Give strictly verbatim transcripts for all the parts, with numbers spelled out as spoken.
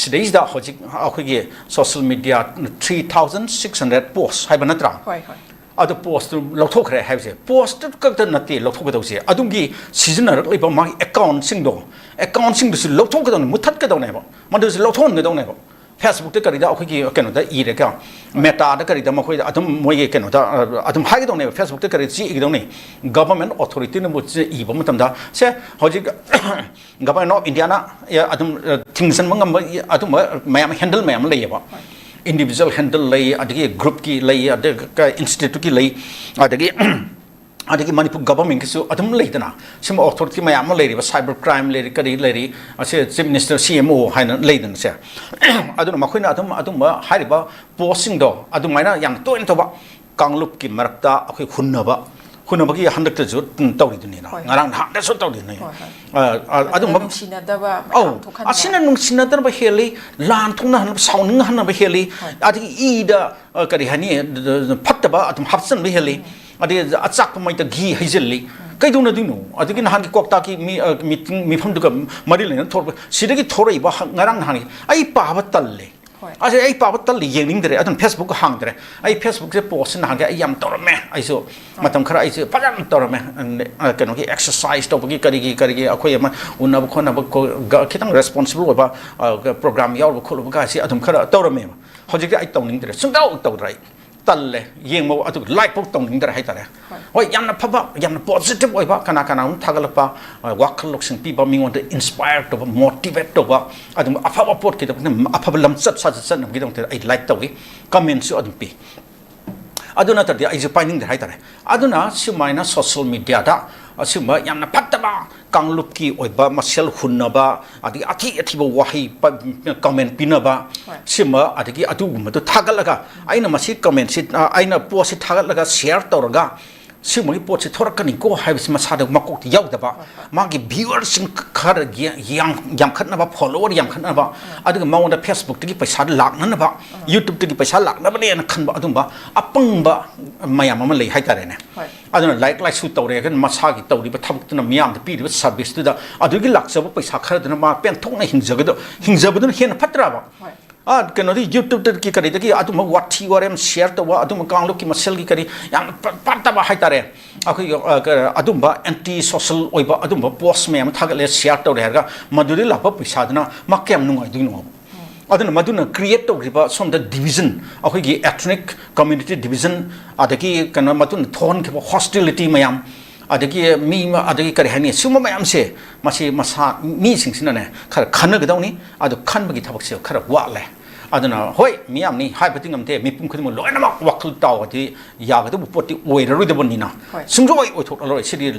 ꯁꯤꯗꯩꯁꯤꯗ ꯍꯧꯖꯤꯛ ꯑꯩꯈꯣꯏꯒꯤ social media three thousand six hundred post ꯍꯥꯏꯕ ꯅꯠꯇ꯭ꯔꯥ? ꯍꯣꯏ, ꯍꯣꯏ꯫ ꯑꯗꯨ postꯇꯨ ꯂꯧꯊꯣꯛꯈ꯭ꯔꯦ ꯍꯥꯏꯕꯁꯦ, post ꯈꯛꯇ ꯅꯠꯇꯦ ꯂꯧꯊꯣꯛꯀꯗꯧꯁꯦ, ꯑꯗꯨꯝꯒꯤ ꯁꯤꯖꯤꯟꯅꯔꯛꯂꯤꯕ ꯃꯥꯒꯤ accountꯁꯤꯡꯗꯣ, accountꯁꯤꯡꯗꯨꯁꯨ ꯂꯧꯊꯣꯛꯀꯗꯧꯅꯦ, ꯃꯨꯊꯠꯀꯗꯧꯅꯦꯕ, ꯃꯗꯨꯁꯨ ꯂꯧꯊꯣꯛꯍꯟꯒꯗꯧꯅꯦꯕ꯫ Facebookꯇ ꯀꯔꯤꯗ ꯑꯩꯈꯣꯏꯒꯤ ꯀꯩꯅꯣꯗ ꯏꯔꯦꯀꯣ, Metaꯗ ꯀꯔꯤꯗ ꯃꯈꯣꯏꯗ ꯑꯗꯨꯝ ꯃꯣꯏꯒꯤ ꯀꯩꯅꯣꯗ ꯑ, ꯑꯗꯨꯝ ꯍꯥꯏꯒꯗꯧꯅꯦꯕ, Facebookꯇ ꯀꯔꯤ ꯆꯦ ꯏꯒꯗꯧꯅꯤ, government authorityꯅꯕꯨ ꯆꯦ ꯏꯕ ꯃꯇꯝꯗ, ꯁꯦ ꯍꯧꯖꯤꯛ Government of Indiaꯅ ꯑꯗꯨꯝ ꯊꯤꯡꯖꯤꯟꯕ ꯉꯝꯕ ꯑꯗꯨꯝꯕ ꯃꯌꯥꯝ, handle ꯃꯌꯥꯝ ꯑꯃ ꯂꯩꯌꯦꯕ꯫ Individual handle ꯂꯩ, ꯑꯗꯒꯤ groupꯀꯤ ꯂꯩ, ꯑꯗꯒꯤ instituteꯀꯤ ꯂꯩ, ꯑꯗꯒꯤ ꯑꯗꯒꯤ ꯃꯅꯤꯄꯨꯔ governmentꯀꯤꯁꯨ ꯑꯗꯨꯝ ꯂꯩꯗꯅ, ꯁꯤꯒꯨꯝꯕ authority ꯃꯌꯥꯝ ꯑꯃ ꯂꯩꯔꯤꯕ, cyber crime ꯂꯩꯔꯤ, ꯀꯔꯤ ꯂꯩꯔꯤ, ꯑꯁꯤ Chief Minister, C M O ꯍꯥꯏꯅ ꯂꯩꯗꯅ ꯁꯦ꯫ ꯑꯗꯨꯅ ꯃꯈꯣꯏꯅ ꯑꯗꯨꯝ ꯑꯗꯨꯝꯕ ꯍꯥꯏꯔꯤꯕ postꯁꯤꯡꯗꯣ ꯑꯗꯨꯃꯥꯏꯅ ꯌꯥꯝ ꯇꯣꯏꯅ ꯇꯧꯕ, ꯀꯥꯡꯂꯨꯞꯀꯤ ꯃꯔꯛꯇ ꯑꯩꯈꯣꯏ ꯍꯨꯟꯅꯕ, ꯍꯨꯟꯅꯕꯒꯤ ꯍꯟꯗꯛꯇꯁꯨ ꯇꯧꯔꯤꯗꯨꯅꯤꯅ, ꯍꯣꯏ꯫ ꯉꯔꯥꯡ ꯅꯍꯥꯟꯗꯁꯨ ꯇꯧꯔꯤꯗꯨꯅꯤ꯫ ꯍꯣꯏ, ꯍꯣꯏ꯫ ꯑ, ꯑ, ꯑꯗꯨꯅ ꯑꯗꯨꯝꯕ ꯅꯨꯡꯁꯤꯅꯗꯕ ꯑꯧ, ꯃꯌꯥꯝ ꯊꯣꯛꯍꯟꯕ꯫ ꯑꯁꯤꯅ ꯅꯨꯡꯁꯤꯅꯗꯅꯕ ꯍꯦꯜꯂꯤ, ꯂꯥꯟ ꯊꯣꯛꯅꯍꯟꯅꯕ, ꯁꯥꯎꯅꯤꯡꯍꯟꯅꯕ ꯍꯦꯜꯂꯤ, ꯍꯣꯏ꯫ ꯑꯗꯒꯤ ꯏꯗ, ꯑ, ꯀꯔꯤ ꯍꯥꯏꯅꯤ, ꯐꯠꯇꯕ ꯑꯗꯨꯝ ꯍꯥꯞꯆꯤꯟꯕ ꯍꯦꯜꯂꯤ, ꯑꯗꯒꯤ ꯑꯆꯥꯛꯄ ꯃꯩꯗ ꯘꯤ ꯍꯩꯖꯤꯜꯂꯤ꯫ ꯀꯩꯗꯧꯅꯗꯣꯏꯅꯣ? ꯑꯗꯒꯤ ꯅꯍꯥꯟꯒꯤ ꯀ꯭ꯋꯥꯛꯇꯥꯒꯤ ꯃꯤ, ꯑ, meeting, ꯃꯤꯐꯝꯗꯨꯒ ꯃꯔꯤ ꯂꯩꯅꯅ ꯊꯣꯛꯂꯛꯄ, ꯁꯤꯗꯒꯤ ꯊꯣꯔꯛꯏꯕ ꯍ-, ꯉꯔꯥꯡ ꯅꯍꯥꯟꯒꯤ ꯑꯩ ꯄꯥꯕ ꯇꯜꯂꯦ꯫ ꯍꯣꯏ꯫ ꯑꯁꯤ ꯑꯩ ꯄꯥꯕ ꯇꯜꯂꯤ, ꯌꯦꯡꯅꯤꯡꯗ꯭ꯔꯦ, ꯑꯗꯨꯝ Facebook ꯍꯥꯡꯗ꯭ꯔꯦ꯫ ꯑꯩ Facebookꯁꯦ postꯁꯦ ꯅꯍꯥꯟꯒꯤ ꯑꯩ ꯌꯥꯝ ꯇꯧꯔꯝꯃꯦ꯫ ꯑꯩꯁꯨ ꯃꯇꯝ ꯈꯔ ꯑꯩꯁꯦ ꯐꯖꯅ ꯇꯧꯔꯝꯃꯦ꯫ ꯑ, ꯀꯩꯅꯣꯒꯤ exercise ꯇꯧꯕꯒꯤ, ꯀꯔꯤꯒꯤ, ꯀꯔꯤꯒꯤ ꯑꯩꯈꯣꯏ ꯑꯃ ꯎꯅꯕ ꯈꯣꯠꯅꯕ ꯀꯣ-, ꯒ-, ꯈꯤꯇꯪ responsible ꯑꯣꯏꯕ, ꯑ, program ꯌꯥꯎꯔꯨꯕ ꯈꯣꯠꯂꯨꯕ ꯀꯥꯏꯁꯤ ꯑꯗꯨꯝ ꯈꯔ ꯇꯧꯔꯝꯃꯦꯕ꯫ ꯍꯧꯖꯤꯛꯇꯤ ꯑꯩ ꯇꯧꯅꯤꯡꯗ꯭ꯔꯦ, ꯁꯨꯡꯇꯧ ꯇꯧꯗ꯭ꯔꯦ ꯑꯩ꯫ ꯇꯜꯂꯦ, ꯌꯦꯡꯕ ꯑꯗꯨ like ꯐꯥꯎ ꯇꯧꯅꯤꯡꯗ꯭ꯔꯦ ꯍꯥꯏꯇꯥꯔꯦ꯫ ꯍꯣꯏ꯫ ꯍꯣꯏ, ꯌꯥꯝꯅ ꯐꯕ, ꯌꯥꯝꯅ positive ꯑꯣꯏꯕ, ꯀꯅꯥ ꯀꯅꯥ ꯑꯃ ꯊꯥꯒꯠꯂꯛꯄ, ꯑ, ꯋꯥꯈꯜ ꯂꯧꯁꯤꯡ ꯄꯤꯕ, ꯃꯤꯉꯣꯟꯗ inspire ꯇꯧꯕ, motivate ꯇꯧꯕ, ꯑꯗꯨꯝ ꯑꯐꯕ ꯄꯣꯠꯀꯤꯗꯃꯛꯇ, ꯑꯐꯕ ꯂꯝꯆꯠ ꯁꯥꯖꯠ ꯆꯠꯅꯕꯒꯤꯗꯃꯛꯇ ꯑꯩ like ꯇꯧꯏ, commentꯁꯨ ꯑꯗꯨꯝ ꯄꯤ꯫ ꯑꯗꯨ ꯅꯠꯇ꯭ꯔꯗꯤ ꯑꯩꯁꯨ ꯄꯥꯏꯅꯤꯡꯗ꯭ꯔꯦ ꯍꯥꯏꯇꯥꯔꯦ꯫ ꯑꯗꯨꯅ ꯁꯨꯃꯥꯏꯅ social mediaꯗ ꯑꯁꯤꯒꯨꯝꯕ ꯌꯥꯝꯅ ꯐꯠꯇꯕ ꯀꯥꯡꯂꯨꯞꯀꯤ ꯑꯣꯏꯕ ꯃꯁꯦꯜ ꯍꯨꯟꯅꯕ, ꯑꯗꯒꯤ ꯑꯊꯤ ꯑꯊꯤꯕ ꯋꯥꯍꯩ ꯄ-, comment ꯄꯤꯅꯕ, ꯍꯣꯏ꯫ ꯁꯤꯒꯨꯝꯕ, ꯑꯗꯒꯤ ꯑꯗꯨꯒꯨꯝꯕꯗꯣ ꯊꯥꯒꯠꯂꯒ, ꯑꯩꯅ ꯃꯁꯤ commentꯁꯤ, ꯑ, ꯑꯩꯅ postꯁꯤ ꯊꯥꯒꯠꯂꯒ share ꯇꯧꯔꯒ, ꯁꯤꯒꯨꯝꯕꯒꯤ ꯄꯣꯠꯁꯤ ꯊꯣꯔꯛꯀꯅꯤꯀꯣ ꯍꯥꯏꯕꯁꯤ ꯃꯁꯥꯗ ꯃꯀꯣꯛꯇ ꯌꯥꯎꯗꯕ, ꯃꯥꯒꯤ viewers ꯁꯤꯡ ꯈꯔ ꯌꯥꯝ-, ꯌꯥꯝꯈꯠꯅꯕ, follower ꯌꯥꯝꯈꯠꯅꯕ, ꯑꯗꯨꯒ ꯃꯉꯣꯟꯗ Facebook ꯇꯒꯤ ꯄꯩꯁꯥ ꯂꯥꯛꯅꯅꯕ, YouTube ꯇꯒꯤ ꯄꯩꯁꯥ ꯂꯥꯛꯅꯕꯅꯦꯅ ꯈꯟꯕ ꯑꯗꯨꯝꯕ ꯑꯄꯪꯕ ꯃꯌꯥꯝ ꯑꯃ ꯂꯩ ꯍꯥꯏꯇꯥꯔꯦꯅꯦ꯫ ꯑꯗꯨꯅ ꯂꯥꯏꯔꯤꯛ ꯂꯥꯏꯁꯨ ꯇꯧꯔꯦ ꯍꯥꯏꯔꯒ ꯃꯁꯥꯒꯤ ꯇꯧꯔꯤꯕ ꯊꯕꯛꯇꯨꯅ, ꯃꯤꯌꯥꯝꯗ ꯄꯤꯔꯤꯕ service ꯇꯨꯗ ꯑꯗꯨꯒꯤ ꯂꯥꯛꯆꯕ ꯄꯩꯁꯥ ꯈꯔꯗꯨꯅ ꯃꯥ ꯄꯦꯟꯊꯣꯛꯅ ꯍꯤꯡꯖꯒꯗ-, ꯍꯤꯡꯖꯕꯗꯨꯅ ꯍꯦꯟꯅ ꯐꯠꯇ꯭ꯔꯕ? ꯑꯥ, ꯀꯩꯅꯣꯗꯤ YouTube ꯇꯒꯤ ꯀꯔꯤꯗꯒꯤ ꯑꯗꯨꯝꯕ ꯋꯥꯊꯤ ꯋꯥꯔꯦꯝ share ꯇꯧꯕ, ꯑꯗꯨꯝꯕ ꯀꯥꯡꯂꯨꯞꯀꯤ ꯃꯁꯦꯜꯒꯤ ꯀꯔꯤ ꯌꯥꯝꯅ ꯐ-, ꯐꯠꯇꯕ ꯍꯥꯏꯇꯥꯔꯦ꯫ ꯑꯩꯈꯣꯏꯒꯤ, ꯑ, ꯀ-, ꯑꯗꯨꯝꯕ anti social ꯑꯣꯏꯕ ꯑꯗꯨꯝꯕ post ꯃꯌꯥꯝ ꯑꯃ ꯊꯥꯒꯠꯂꯦ, share ꯇꯧꯔꯦ ꯍꯥꯏꯔꯒ ꯃꯗꯨꯗꯒꯤ ꯂꯥꯛꯄ ꯄꯩꯁꯥꯗꯨꯅ ꯃꯥ ꯀꯌꯥꯝ ꯅꯨꯡꯉꯥꯏꯗꯣꯏꯅꯣ? ꯑꯗꯨꯅ ꯃꯗꯨꯅ create ꯇꯧꯈꯤꯕ ꯁꯣꯝꯗ division, ꯑꯩꯈꯣꯏꯒꯤ ethnic community division, ꯑꯗꯒꯤ ꯀꯩꯅꯣ ꯃꯗꯨꯅ ꯊꯣꯛꯍꯟꯈꯤꯕ hostility ꯃꯌꯥꯝ, ꯑꯗꯒꯤ ꯃꯤ ꯑꯃ, ꯑꯗꯒꯤ ꯀꯔꯤ ꯍꯥꯏꯅꯤ, ꯁꯤꯒꯨꯝꯕ ꯃꯌꯥꯝꯁꯦ ꯃꯁꯤ ꯃꯁꯥ ꯃꯤꯁꯤꯡꯁꯤꯅꯅꯦ ꯈꯔ ꯈꯟꯅꯒꯗꯧꯅꯤ꯫ ꯑꯗꯨ ꯈꯟꯕꯒꯤ ꯊꯕꯛꯁꯦ ꯈꯔ ꯋꯥꯠꯂꯦ꯫ ꯑꯗꯨꯅ ꯍꯣꯏ, ꯃꯤꯌꯥꯝꯅꯤ ꯍꯥꯏꯕꯗꯤ ꯉꯝꯗꯦ, ꯃꯤꯄꯨꯝ ꯈꯨꯗꯤꯡꯃꯛ ꯂꯣꯏꯅꯃꯛ ꯋꯥꯈꯜ ꯇꯥꯎꯕꯗꯤ ꯌꯥꯒꯗꯕ ꯄꯣꯠꯇꯤ ꯑꯣꯏꯔꯔꯣꯏꯗꯕꯅꯤꯅ, ꯍꯣꯏ꯫ ꯁꯨꯡꯁꯣꯏ ꯑꯣꯏꯊꯣꯛꯂꯔꯣꯏ꯫ ꯁꯤꯗꯤ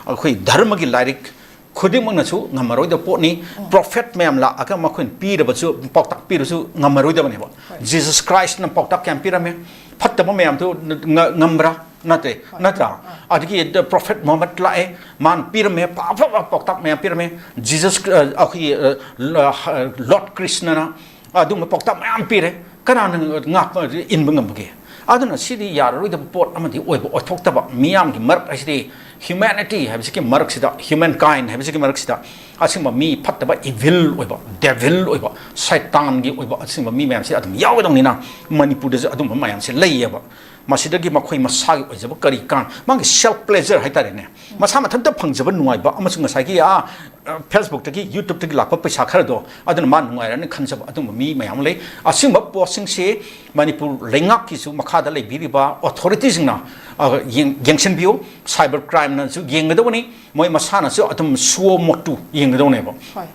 ꯑꯩꯈꯣꯏ ꯙꯔꯃꯒꯤ ꯂꯥꯏꯔꯤꯛ ꯈꯨꯗꯤꯡꯃꯛꯅꯁꯨ ꯉꯝꯃꯔꯣꯏꯗꯕ ꯄꯣꯠꯅꯤ꯫ ꯎꯝ꯫ Prophet ꯃꯌꯥꯝ ꯂꯥꯛꯑꯒ ꯃꯈꯣꯏꯅ ꯄꯤꯔꯕꯁꯨ, ꯄꯥꯎꯇꯥꯛ ꯄꯤꯔꯁꯨ ꯉꯝꯃꯔꯣꯏꯗꯕꯅꯦꯕ꯫ ꯍꯣꯏ꯫ Jesus Christ ꯅ ꯄꯥꯎꯇꯥꯛ ꯀꯌꯥꯝ ꯄꯤꯔꯝꯃꯦ? ꯐꯠꯇꯕ ꯃꯌꯥꯝꯗꯨ ꯉ-, ꯉꯝꯕ꯭ꯔꯥ? ꯅꯠꯇꯦ, ꯍꯣꯏ꯫ ꯅꯠꯇ꯭ꯔꯥ? ꯑꯥ꯫ ꯑꯗꯒꯤ the Prophet Muhammad ꯂꯥꯛꯑꯦ, ꯃꯥꯅ ꯄꯤꯔꯝꯃꯦ, ꯑꯐ-, ꯑꯐꯕ ꯄꯥꯎꯇꯥꯛ ꯃꯌꯥꯝ ꯄꯤꯔꯝꯃꯦ꯫ Jesus, ꯑ, ꯑꯩꯈꯣꯏꯒꯤ, ꯑ, ꯂ-, ꯍ-, Lord ꯀ꯭ꯔꯤꯁꯅꯅ ꯑꯗꯨꯝꯕ ꯄꯥꯎꯇꯥꯛ ꯃꯌꯥꯝ ꯄꯤꯔꯦ꯫ ꯀꯅꯥꯅ ꯉꯥꯛꯄ, ꯏꯟꯕ ꯉꯝꯕꯒꯦ? ꯑꯗꯨꯅ ꯁꯤꯗꯤ ꯌꯥꯔꯔꯣꯏꯗꯕ ꯄꯣꯠ ꯑꯃꯗꯤ ꯑꯣꯏꯕ, ꯑꯣꯏꯊꯣꯛꯇꯕ꯫ ꯃꯤꯌꯥꯝꯒꯤ ꯃꯔꯛ ꯍꯥꯏꯁꯤꯗꯤ, humanity ꯍꯥꯏꯕꯁꯤꯒꯤ ꯃꯔꯛꯁꯤꯗ, humankind ꯍꯥꯏꯕꯁꯤꯒꯤ ꯃꯔꯛꯁꯤꯗ ꯑꯁꯤꯒꯨꯝꯕ ꯃꯤ ꯐꯠꯇꯕ, evil ꯑꯣꯏꯕ, devil ꯑꯣꯏꯕ, ꯁꯩꯇꯥꯟꯒꯤ ꯑꯣꯏꯕ ꯑꯁꯤꯒꯨꯝꯕ ꯃꯤ ꯃꯌꯥꯝꯁꯤ ꯑꯗꯨꯝ ꯌꯥꯎꯒꯗꯧꯅꯤꯅ, ꯃꯅꯤꯄꯨꯔꯗꯁꯨ ꯑꯗꯨꯝꯕ ꯃꯌꯥꯝꯁꯤ ꯂꯩꯌꯦꯕ꯫ ꯃꯁꯤꯗꯒꯤ ꯃꯈꯣꯏ ꯃꯁꯥꯒꯤ ꯑꯣꯏꯖꯕ ꯀꯔꯤ ꯀꯥꯡ, ꯃꯥꯒꯤ self pleasure ꯍꯥꯏꯇꯥꯔꯦꯅꯦ, ꯃꯁꯥ ꯃꯊꯟꯇ ꯐꯪꯖꯕ ꯅꯨꯡꯉꯥꯏꯕ ꯑꯃꯁꯨꯡ ꯉꯁꯥꯏꯒꯤ, ꯑꯥ, ꯑ, Facebook ꯇꯒꯤ, YouTube ꯇꯒꯤ ꯂꯥꯛꯄ ꯄꯩꯁꯥ ꯈꯔꯗꯣ ꯑꯗꯨꯅ ꯃꯥ ꯅꯨꯡꯉꯥꯏꯔꯅꯤ ꯈꯟꯖꯕ ꯑꯗꯨꯝꯕ ꯃꯤ ꯃꯌꯥꯝ ꯂꯩ꯫ ꯑꯁꯤꯒꯨꯝꯕ ꯄꯣꯠꯁꯤꯡꯁꯤ ꯃꯅꯤꯄꯨꯔ ꯂꯩꯉꯥꯛꯀꯤꯁꯨ ꯃꯈꯥꯗ ꯂꯩꯕꯤꯔꯤꯕ authority ꯁꯤꯡꯅ, ꯑ, ꯌꯦꯡ-, ꯌꯦꯡꯁꯤꯟꯕꯤꯌꯨ꯫ Cyber crime ꯅꯁꯨ ꯌꯦꯡꯒꯗꯕꯅꯤ, ꯃꯣꯏ ꯃꯁꯥꯅꯁꯨ ꯑꯗꯨꯝ suo motu ꯌꯦꯡꯒꯗꯕꯅꯦꯕ꯫ ꯍꯣꯏ꯫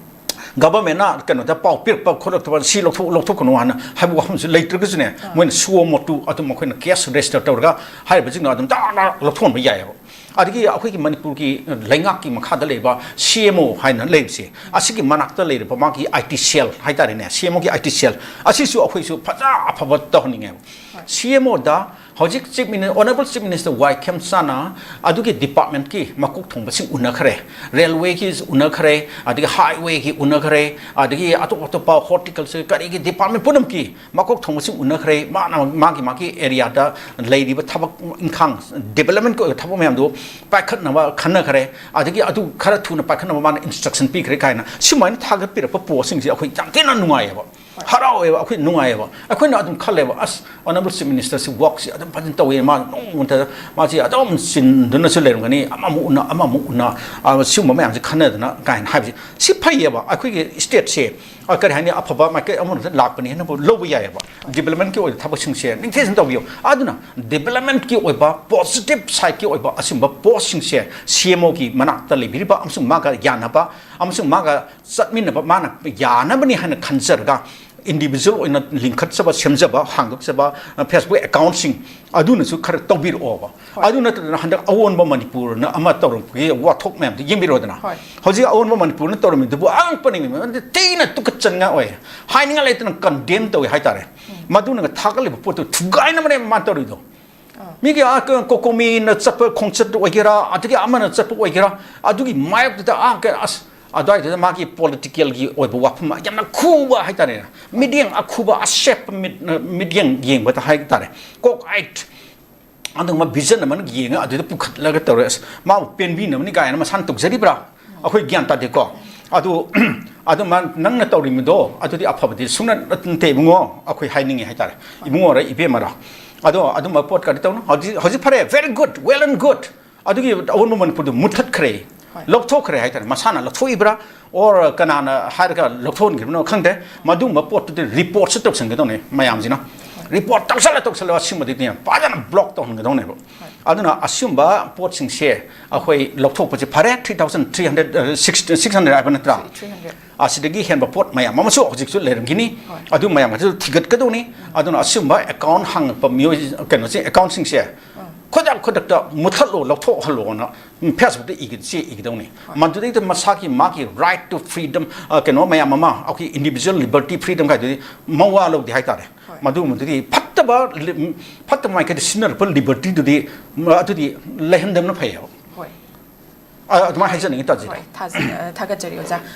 Government ꯅ ꯀꯩꯅꯣꯗ ꯄꯥꯎ ꯄꯤꯔꯛꯄ ꯈꯣꯠꯂꯛꯇꯕ, "ꯁꯤ ꯂꯧꯊꯣꯛ-, ꯂꯧꯊꯣꯛꯀꯅꯨ" ꯍꯥꯏꯅ ꯍꯥꯏꯕ ꯋꯥꯐꯝꯁꯨ ꯂꯩꯇ꯭ꯔꯒꯁꯨꯅꯦ, ꯑꯥ꯫ ꯃꯣꯏꯅ suo motu ꯑꯗꯨꯝ ꯑꯩꯈꯣꯏꯅ case register ꯇꯧꯔꯒ ꯍꯥꯏꯔꯤꯕꯁꯤꯡꯗꯣ ꯑꯗꯨꯝ ꯇꯥꯛ ꯇꯥꯛ ꯂꯧꯊꯣꯛꯍꯟꯕ ꯌꯥꯏꯑꯕ꯫ ꯑꯗꯒꯤ ꯑꯩꯈꯣꯏꯒꯤ ꯃꯅꯤꯄꯨꯔꯒꯤ ꯂꯩꯉꯥꯛꯀꯤ ꯃꯈꯥꯗ ꯂꯩꯕ C M O ꯍꯥꯏꯅ ꯂꯩꯕꯁꯦ, ꯑꯁꯤꯒꯤ ꯃꯅꯥꯛꯇ ꯂꯩꯔꯤꯕ ꯃꯥꯒꯤ I T cell ꯍꯥꯏꯇꯥꯔꯦꯅꯦ, C M O ꯒꯤ I T cell ꯑꯁꯤꯁꯨ ꯑꯩꯈꯣꯏꯁꯨ ꯐꯖ ꯑꯐꯕ ꯇꯧꯍꯟꯅꯤꯡꯉꯦꯕ꯫ ꯍꯣꯏ꯫ C M O ꯗ ꯍꯧꯖꯤꯛ ꯆꯤꯐ ꯃꯤꯅꯤ ꯑꯣꯅꯔꯦꯕꯜ ꯆꯤꯐ ꯃꯤꯅꯤꯁꯇꯔ ꯋꯥꯏ ꯈꯦꯝꯆꯥꯅ ꯑꯗꯨꯒꯤ ꯗꯤꯄꯥꯔꯠꯃꯦꯟꯠꯀꯤ ꯃꯀꯣꯛ ꯊꯣꯡꯕꯁꯤꯡ ꯎꯅꯈ꯭ꯔꯦ꯫ ꯔꯦꯜꯋꯦꯒꯤ ꯎꯅꯈ꯭ꯔꯦ, ꯑꯗꯒꯤ ꯍꯥꯏꯋꯦꯒꯤ ꯎꯅꯈ꯭ꯔꯦ, ꯑꯗꯒꯤ ꯑꯇꯣꯞ ꯑꯇꯣꯞꯄ ꯍꯣꯔꯇꯤꯀꯜꯆꯔ ꯀꯔꯤꯒꯤ ꯗꯤꯄꯥꯔꯠꯃꯦꯟꯠ ꯄꯨꯝꯅꯃꯛꯀꯤ ꯃꯀꯣꯛ ꯊꯣꯡꯕꯁꯤꯡ ꯎꯅꯈ꯭ꯔꯦ꯫ ꯃꯥꯅ ꯃꯥꯒꯤ ꯃꯥꯒꯤ ꯑꯦꯔꯤꯌꯥꯗ ꯂꯩꯔꯤꯕ ꯊꯕꯛ ꯏꯪꯈꯥꯡ, ꯗꯤꯕꯂꯞꯃꯦꯟꯠꯀꯤ ꯑꯣꯏꯕ ꯊꯕꯛ ꯃꯌꯥꯝꯗꯨ ꯄꯥꯏꯈꯠꯅꯕ ꯈꯟꯅꯈ꯭ꯔꯦ꯫ ꯑꯗꯒꯤ ꯑꯗꯨ ꯈꯔ ꯊꯨꯅ ꯄꯥꯏꯈꯠꯅꯕ ꯃꯥꯅ ꯏꯟꯁꯇ꯭ꯔꯛꯁꯟ ꯄꯤꯈ꯭ꯔꯦ ꯀꯥꯏꯅ ꯁꯨꯃꯥꯏꯅ ꯊꯥꯒꯠꯄꯤꯔꯛꯄ ꯄꯣꯠꯁꯤꯡꯁꯦ ꯑꯩꯈꯣꯏ ꯌꯥꯝ ꯊꯤꯅ ꯅꯨꯡꯉꯥꯏꯌꯦꯕ, ꯍꯔꯥꯎꯋꯦꯕ, ꯑꯩꯈꯣꯏ ꯅꯨꯡꯉꯥꯏꯌꯦꯕ꯫ ꯑꯩꯈꯣꯏꯅ ꯑꯗꯨꯝ ꯈꯜꯂꯦꯕ, ꯑꯁ, ꯑꯣꯅꯔꯦꯕꯜ ꯆꯤꯐ ꯃꯤꯅꯤꯁꯇꯔꯁꯤ ꯋꯥꯛꯁꯤ ꯑꯗꯨꯝ ꯐꯖꯅ ꯇꯧꯋꯦ, ꯃꯥ ꯅꯣꯡꯃꯇ ꯃꯥꯁꯤ ꯑꯗꯨꯝ ꯆꯤꯟꯗꯨꯅꯁꯨ ꯂꯩꯔꯝꯒꯅꯤ, ꯑꯃꯃꯨꯛ ꯎꯅ ꯑꯃꯃꯨꯛ ꯎꯅ, ꯑ, ꯁꯤꯒꯨꯝꯕ ꯃꯌꯥꯝꯁꯦ ꯈꯟꯅꯗꯅ ꯀꯥꯏꯅ ꯍꯥꯏꯕꯁꯦ꯫ ꯁꯤ ꯐꯩꯌꯦꯕ, ꯑꯩꯈꯣꯏꯒꯤ ꯁ꯭ꯇꯦꯠꯁꯦ, ꯑ, ꯀꯔꯤ ꯍꯥꯏꯅꯤ, ꯑꯐꯕ ꯃꯥꯏꯀꯩ ꯑꯃꯔꯣꯝꯗ ꯂꯥꯛꯄꯅꯤ ꯍꯥꯏꯅꯕꯨ ꯂꯧꯕ ꯌꯥꯏꯌꯦꯕ꯫ ꯗꯤꯕꯂꯞꯃꯦꯟꯠꯀꯤ ꯑꯣꯏꯕ ꯊꯕꯛꯁꯤꯡꯁꯦ ꯅꯤꯡꯊꯤꯖꯅ ꯇꯧꯕꯤꯌꯨ꯫ ꯑꯗꯨꯅ ꯗꯤꯕꯂꯞꯃꯦꯟꯠꯀꯤ ꯑꯣꯏꯕ, ꯄꯣꯖꯤꯇꯤꯚ ꯁꯥꯏꯠꯀꯤ ꯑꯣꯏꯕ ꯑꯁꯤꯒꯨꯝꯕ ꯄꯣꯁꯁꯤꯡꯁꯦ ꯁꯤ ꯑꯦꯝ ꯑꯣꯒꯤ ꯃꯅꯥꯛꯇ ꯂꯩꯕꯤꯔꯤꯕ ꯑꯃꯁꯨꯡ ꯃꯥꯒ ꯌꯥꯅꯕ ꯑꯃꯁꯨꯡ ꯃꯥꯒ ꯆꯠꯃꯤꯟꯅꯕ ꯃꯥꯅ ꯌꯥꯅꯕꯅꯤ ꯍꯥꯏꯅ ꯈꯟꯖꯔꯒ, ꯏꯟꯗꯤꯕꯤꯖꯨꯋꯦꯜ ꯑꯣꯏꯅ ꯂꯤꯡꯈꯠꯆꯕ, ꯁꯦꯝꯖꯕ, ꯍꯥꯡꯗꯣꯛꯆꯕ, ꯑ, ꯐꯦꯁꯕꯨꯛ ꯑꯦꯀꯥꯎꯟꯠꯁꯤꯡ ꯑꯗꯨꯅꯁꯨ ꯈꯔ ꯇꯧꯕꯤꯔꯛꯑꯣꯕ꯫ ꯍꯣꯏ꯫ ꯑꯗꯨ ꯅꯠꯇꯗꯅ ꯍꯟꯗꯛ ꯑꯑꯣꯟꯕ ꯃꯅꯤꯄꯨꯔꯅ ꯑꯃ ꯇꯧꯔꯛꯄꯒꯤ ꯋꯥꯊꯣꯛ ꯃꯌꯥꯝꯗꯣ ꯌꯦꯡꯕꯤꯔꯣꯗꯅ꯫ ꯍꯣꯏ꯫ ꯍꯧꯖꯤꯛ ꯑꯑꯣꯟꯕ ꯃꯅꯤꯄꯨꯔꯅ ꯇꯧꯔꯝꯃꯤꯗꯨꯕꯨ ꯑꯉꯛꯄꯅꯤ, ꯃꯌꯥꯝꯗꯤ ꯊꯤꯅ ꯇꯨꯀꯠꯆꯅꯤꯡꯉꯥꯏ ꯑꯣꯏ꯫ ꯍꯥꯏꯅꯤꯡꯉꯥꯏ ꯂꯩꯇꯅ ꯀꯟꯗꯦꯝ ꯇꯧꯏ ꯍꯥꯏꯇꯥꯔꯦ꯫ ꯎꯝ꯫ ꯃꯗꯨꯅꯒ ꯊꯥꯒꯠꯂꯤꯕ ꯄꯣꯠꯇꯨ ꯊꯨꯒꯥꯏꯅꯕꯅꯦ ꯃꯥꯅ ꯇꯧꯔꯤꯗꯣ꯫ ꯑꯥ꯫ ꯃꯤꯒꯤ, ꯑꯥ, ꯀ-, ꯀꯣꯀꯣꯃꯤꯅ ꯆꯠꯄ ꯈꯣꯡꯆꯠ ꯑꯣꯏꯒꯦꯔꯥ, ꯑꯗꯒꯤ ꯑꯃꯅ ꯆꯠꯄ ꯑꯣꯏꯒꯦꯔꯥ, ꯑꯗꯨꯒꯤ ꯃꯥꯌꯣꯛꯇꯨꯗ, ꯑꯥ, ꯀ-, ꯑꯁ, ꯑꯗꯨꯋꯥꯏꯗꯨꯗ ꯃꯥꯒꯤ ꯄꯣꯂꯤꯇꯤꯀꯦꯜꯒꯤ ꯑꯣꯏꯕ ꯋꯥꯐꯝ ꯌꯥꯝꯅ ꯈꯨꯕ ꯍꯥꯏꯇꯥꯔꯦ, ꯃꯤꯠꯌꯦꯡ ꯑꯈꯨꯕ, ꯑꯁꯦꯞꯄ ꯃꯤꯠ-, ꯃꯤꯠꯌꯦꯡ ꯌꯦꯡꯕꯗ ꯍꯥꯏꯇꯥꯔꯦ, ꯀꯣꯛ ꯑꯥꯏꯠ ꯑꯗꯨꯒꯨꯝꯕ ꯚꯤꯖꯟ ꯑꯃꯅ ꯌꯦꯡꯉ ꯑꯗꯨꯗ ꯄꯨꯈꯠꯂꯒ ꯇꯧꯔꯦ꯫ ꯑꯁ, ꯃꯥꯕꯨ ꯄꯦꯟꯕꯤꯅꯕꯅꯤ ꯀꯥꯏꯅ ꯃꯁꯥꯅ ꯇꯧꯖꯔꯤꯕ꯭ꯔꯥ? ꯑꯩꯈꯣꯏ ꯒ꯭ꯌꯥꯟ ꯇꯥꯗꯦꯀꯣ꯫ ꯑꯗꯨ, ꯑꯗꯨ ꯃꯥ, ꯅꯪꯅ ꯇꯧꯔꯤꯕꯗꯣ ꯑꯗꯨꯗꯤ ꯑꯐꯕꯗꯤ ꯁꯨꯡꯅ ꯅꯠꯇꯦ ꯏꯕꯨꯡꯉꯣ, ꯑꯩꯈꯣꯏ ꯍꯥꯏꯅꯤꯡꯉꯤ ꯍꯥꯏꯇꯥꯔꯦ, ꯏꯕꯨꯡꯉꯣꯔ ꯏꯕꯦꯝꯃꯔ꯫ ꯑꯗꯣ ꯑꯗꯨꯝꯕ ꯄꯣꯠ ꯀꯔꯤ ꯇꯧꯅꯣ? ꯍꯧꯖꯤꯛ, ꯍꯧꯖꯤꯛ ꯐꯔꯦ, very good, well and good꯫ ꯑꯗꯨꯒꯤ ꯑꯑꯣꯟꯕ ꯃꯅꯤꯄꯨꯔꯗꯨ ꯃꯨꯠꯊꯠꯈ꯭ꯔꯦ, ꯍꯣꯏ꯫ ꯂꯧꯊꯣꯛꯈ꯭ꯔꯦ ꯍꯥꯏꯇꯥꯔꯦ꯫ ꯃꯁꯥꯅ ꯂꯧꯊꯣꯛꯏꯕ꯭ꯔꯥ, or ꯀꯅꯥꯅ ꯍꯥꯏꯔꯒ ꯂꯧꯊꯣꯛꯍꯟꯈꯤꯕꯅꯣ ꯈꯪꯗꯦ꯫ ꯃꯗꯨꯒꯨꯝꯕ ꯄꯣꯠꯇꯨꯗꯤ ꯔꯤꯄꯣꯔꯠꯁꯨ ꯇꯧꯁꯟꯒꯗꯧꯅꯦ ꯃꯌꯥꯝꯁꯤꯅ꯫ ꯔꯤꯄꯣꯔꯠ ꯇꯧꯁꯜꯂ ꯇꯧꯁꯜꯂ ꯑꯁꯤꯒꯨꯝꯕꯗꯤ ꯐꯖꯅ ꯕ꯭ꯂꯣꯛ ꯇꯧꯍꯟꯒꯗꯧꯅꯦꯕ꯫ ꯍꯣꯏ꯫ ꯑꯗꯨꯅ ꯑꯁꯤꯒꯨꯝꯕ ꯄꯣꯠꯁꯤꯡꯁꯦ ꯑꯩꯈꯣꯏ ꯂꯧꯊꯣꯛꯄꯁꯦ ꯐꯔꯦ, three thousand three hundred, ꯑ, six, six hundred ꯍꯥꯏꯕ ꯅꯠꯇ꯭ꯔꯥ? Three hundred꯫ ꯑꯁꯤꯗꯒꯤ ꯍꯦꯟꯕ ꯄꯣꯠ ꯃꯌꯥꯝ ꯑꯃꯁꯨ ꯍꯧꯖꯤꯛꯁꯨ ꯂꯩꯔꯝꯈꯤꯅꯤ꯫ ꯍꯣꯏ꯫ ꯑꯗꯨ ꯃꯌꯥꯝ ꯑꯗꯨ ꯊꯤꯒꯠꯀꯗꯧꯅꯤ꯫ ꯑꯗꯨꯅ ꯑꯁꯤꯒꯨꯝꯕ ꯑꯦꯀꯥꯎꯟ ꯍꯥꯡꯉꯛꯄ ꯃꯤꯑꯣꯏ, ꯀꯩꯅꯣꯁꯦ, ꯑꯦꯀꯥꯎꯟꯁꯤꯡꯁꯦ ꯈꯨꯗꯛ ꯈꯨꯗꯛꯇ ꯃꯨꯠꯊꯠꯂꯣ, ꯂꯧꯊꯣꯛꯍꯜꯂꯣꯅ, ꯎꯝ, ꯐꯦꯁꯕꯨꯛꯇ ꯏꯒ-, ꯆꯦ ꯏꯒꯗꯧꯅꯤ꯫ ꯍꯣꯏ꯫ ꯃꯗꯨꯗꯩꯗ ꯃꯁꯥꯒꯤ, ꯃꯥꯒꯤ right to freedom, ꯑ, ꯀꯩꯅꯣ ꯃꯌꯥꯝ ꯑꯃ, ꯑꯩꯈꯣꯏ individual liberty, freedom ꯀꯥꯏꯗꯨꯗꯤ ꯃꯋꯥ ꯂꯧꯗꯦ ꯍꯥꯏꯇꯥꯔꯦ꯫ ꯍꯣꯏ꯫ ꯃꯗꯨꯒꯨꯝꯕꯗꯨꯗꯤ ꯐꯠ ꯐꯠꯇꯕ ꯂꯤ- ꯐꯠꯇꯕ ꯃꯥꯏꯀꯩꯗ ꯁꯤꯖꯤꯟꯅꯔꯛꯄ ꯂꯤꯕꯔꯇꯤꯗꯨꯗꯤ, ꯃ- ꯑꯗꯨꯗꯤ ꯂꯩꯍꯟꯗꯕꯅ ꯐꯩꯌꯦꯕ꯫ ꯍꯣꯏ꯫ ꯑ- ꯑꯗꯨꯃꯥꯏꯅ ꯍꯥꯏꯖꯅꯤꯡꯉꯤ, ꯇꯥꯖꯤꯗ꯫ ꯍꯣꯏ, ꯊꯥꯖ- ꯑ, ꯊꯥꯒꯠꯆꯔꯤ ꯑꯣꯖꯥ꯫